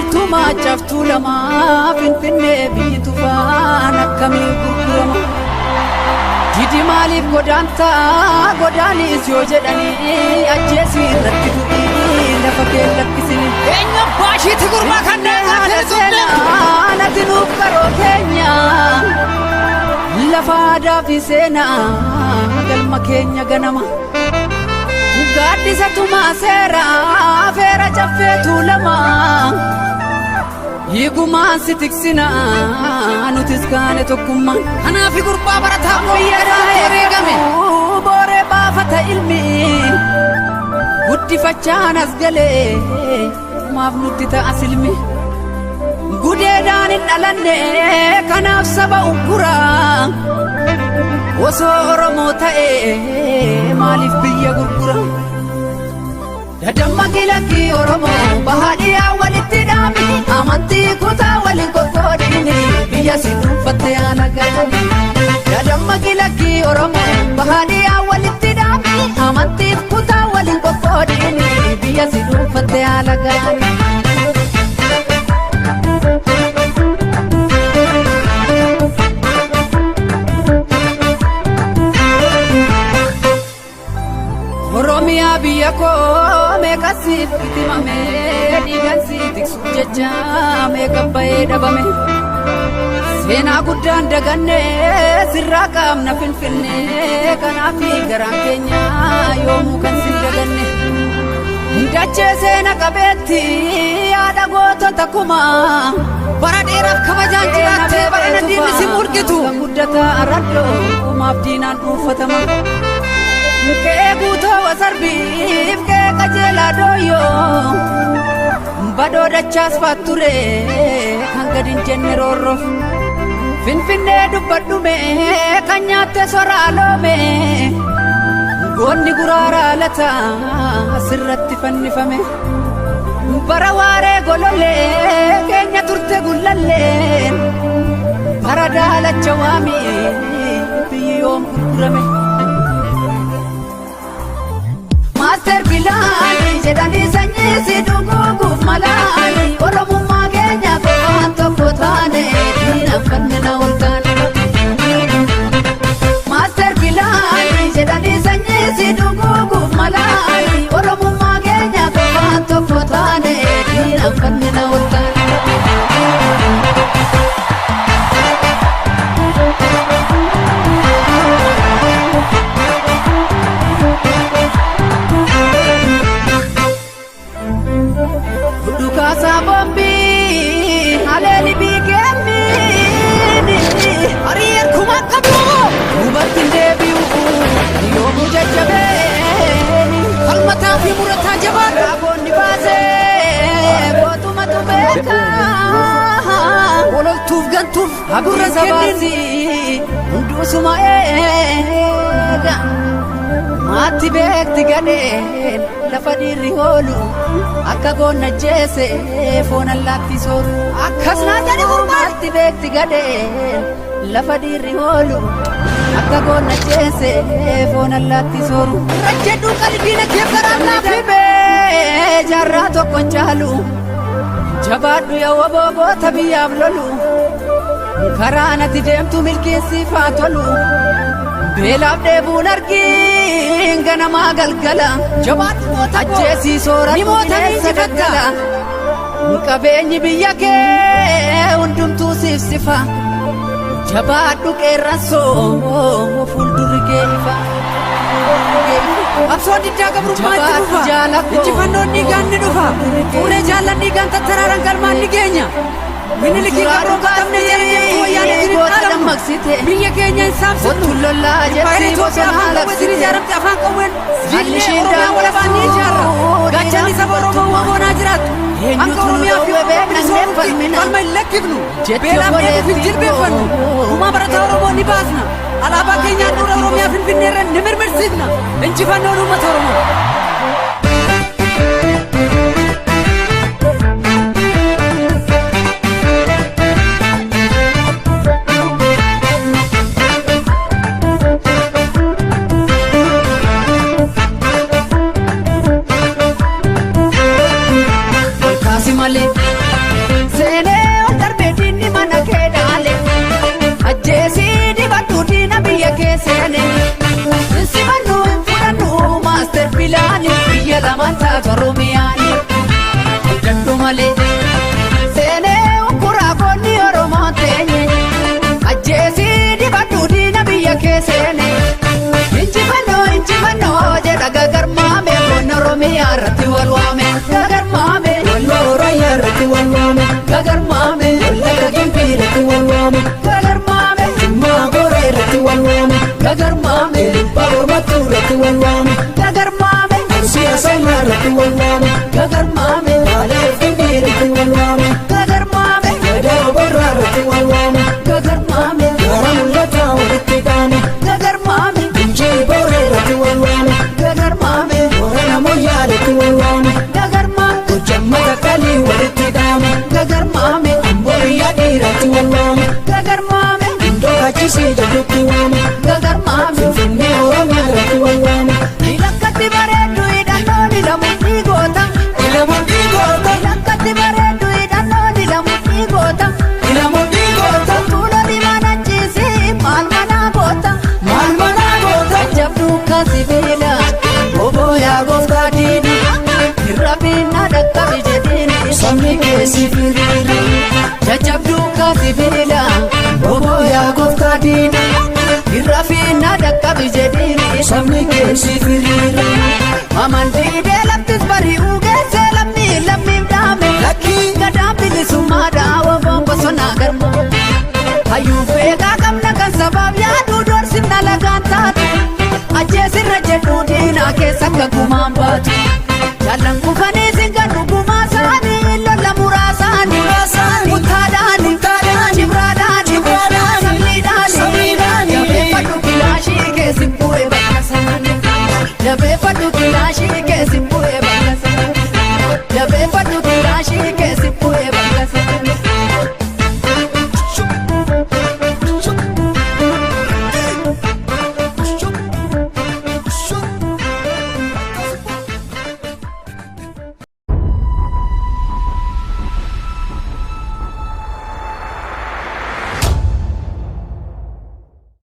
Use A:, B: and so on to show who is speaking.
A: Wiirtuu maacaftuu lamaa Finfinnee biyyi tufaan akkamii gurgurama. Didi maaliif godaantaa godaanis yoo jedhanii ajjeesii irratti du'ii lafa kee lakkisini.
B: Eenyu abbaa ishiitti gurbaa kan
A: Finfinnee haala seenaa nati nuuf qaroo keenya lafa aadaa fi seenaa galma keenya ganama. Gaaddisa tumaa seeraa feera caffee tuulamaa. Hiigumaan si tiksinaa nutis kaane tokkummaan.
B: Kanaafi gurbaa barataa
A: Biyya
B: boo'ee wareegame.
A: booree baafata ilmi guddifachaan as galee maaf nutti ta'a silmi. Gudeedaan hin dhalanne kanaaf saba ugguraa osoo Oromoo ta'ee maaliif biyya gurgura? Dadamma kilakkii Oromoo bahaadhiyaa walitti dhaami amantii kutaa waliin qoqqoodini biyya si dhuunfatte haala gaarii. Dadamma kilakkii Oromoo bahaadhiyaa walitti dhaami amantiif kutaa waliin qoqqoodini biyya si dhuunfatte haala gaarii. Oromiyaa biyya koo meeqa siif bitimame dhiigan sii tiksuuf jecha meeqa bahee dhabame. Seenaa guddaan daganne sirraa qaamna Finfinne kanaaf garaan keenya yoomuu kan sin daganne. Dachee seena qabeetti yaada gootota kumaa.
B: Bara dheeraaf kabajaan jiraattee bara diinni si murgitu.
A: Kan guddataa araddoo maaf diinaan dhuunfatama. Qe'ee guutoo wasarbiif qe'ee qajeelaa dooyyoo. Badoo dachaas faatture kan gadi hin jenne roorroof. Finfinnee dubbadhume kan nyaatte soraa loome. Goonni guraaraa lataa sirratti fannifame. Bara waaree golollee keenya turte gullallee. Bara daalacha waamii biyyi yoom gurgurame. Maaster pilaanii jedhanii sanyii si dhuguuguuf malaanii Oromummaa keenya qofaan tokko taane diinaan na ol kaane. Maaster pilaanii jedhanii sanyii si dhuguuguuf malaanii Oromummaa keenya qofaan tokko taane diinaan na ol kaane. Dhukaasaa boombii haleeli biikeemmiini.
B: Ari'een kumaan qabdu.
A: Dubartiin deebi'u yoomuu jajjabeeni.
B: Falmataa fi murataa jabaadhu.
A: Raabonni baasee gootumatu beekaa.
B: Ololtuuf gantuuf gurra
A: Gurra
B: kennin.
A: sabaasii hundusuma eega. Maatti beekti gadheen lafa dhiirri hoolu akka goonna jeese foon allaatti sooru.
B: Akkas naa jedhi gurbaan.
A: Maatti beekti gadheen lafa dhiirri hoolu akka goonna jeese foon allaatti sooru.
B: Rajjedhuu qalbiina kee baraan laafi.
A: Fibee jaarraa tokko hin caalu jabaadhu yaa wobogoota biyyaaf lolu karaa natti deemtu milkeessiif haa tolu beelaaf dheebuun argiin ganamaa galgala
B: Jabaadhu goota koo.
A: ajjeesii soora
B: Ni moota ni injifatta.
A: qabeenyi biyya kee hundumtuu siif sifa jabaadhu qeerransoo fuuldurri kee ifa.
B: Qabsoon diddaa gabrummaa itti
A: Jabaadhu
B: dhufa.
A: jaalakoo.
B: Injifannoon dhiigaan ni dhufa. Fuulee jaallan dhiigaan tattaraaran galmaan ni geenya. Minilikii
A: Suuraa
B: qabnee jala deemtu wayyaanee
A: dhugaatti
B: jiru
A: goota
B: dhaalamnu.
A: dammaqsite.
B: Biyya keenya hin saamsifnu.
A: Kottu lollaa
B: Impaayera
A: jetti
B: Itoophiyaa
A: bosona
B: afaan qawwee
A: labsite.
B: ijaaramte afaan qawween
A: Haalli
B: diinee
A: ishiin
B: Oromiyaa walabaan ni ijaarra.
A: daangessu
B: Gaachanni saba Oromoo waboonaa jiraattu. Hanga
A: Eenyutu nu
B: Oromiyaa fi
A: dhoowwe
B: Oromoo
A: beeknannee
B: bilisoomutti
A: falmina.
B: falma hin lakkifnu.
A: Jetti
B: Beelaaf dheebuuf hin
A: obboleettii
B: jilbeeffannu.
A: koo.
B: Gumaa barataa Oromoo ni baasna. Alaabaa keenya handhuura Oromiyaa Finfinnee irra ni mirmirsiifna. Injifannoon uummata Oromoo.
A: Olkaasi malee Oromiyaa irratti wal waame gagarmaame.
C: Walloo Raayyaa irratti wal waame.
A: Gagarmaame.
C: Wallagga Gimbii irratti wal waame.
A: Gagarmaame.
C: Jimmaa Gooree irratti wal waame.
A: Gagarmaame.
C: Baabur Mattuu irratti wal waame.
A: Gagarmaame.
C: Arsii Asallaa irratti wal waame.
A: Gagarmaame.
C: Baalee Finfinnee irratti wal waame.
A: Gagarmaame.
C: Gadaa Oborraa irratti wal waame.
A: Gagarmaame.
C: Gaara mul'ataa walitti qaame.
A: Gagarmaame.
C: Injii Booree irratti wal waame.
A: Gagarmaame.
C: Boorana Moyyaa irratti wal waame.
A: Gagarmaame.
C: Gojjam Matakalii walitti dhaame.
A: Gagarmaame.
C: Ambooyyaa dhiiratti wal waame.
A: Gagarmaame.
C: Indoo Hachisii jedhutti waame.
A: Gagarmaame.
C: Finfinnee Oromiyaa irratti wal waame.
A: Lakkatti bareeddu hidhannoo dilamu dhiigoota.
C: Ilamuun dhiigoota.
A: Lakkatti bareeddu hidhannoo dilamu dhiigoota.
C: Ilamuun dhiigoota.
A: Tuuloo diimaan achiisii maal manaa goota.
C: Maal manaa goota.
A: Jabduu kaasibeela obbo yaa gooftaa diina irra dhaqqabi jedhiini.
C: Sabni keessi firiira.
A: Jajjabduu kaasibeela obbo yaa gooftaa diina irra dhaqqabi jedhiini.
C: Sabni keessi firiira.
A: Amantii laftis bari'uu geessee lammii lammiif dhaame.
C: Lakkii.
A: Gadaan bilisummaa daawwa bosonaa garma. Hayyuu beekaa qabna kan sabaaf yaaduu doorsifna lagaan taatu. Ajjeesirra jedhu diinaa keessa akka gumaan baatu.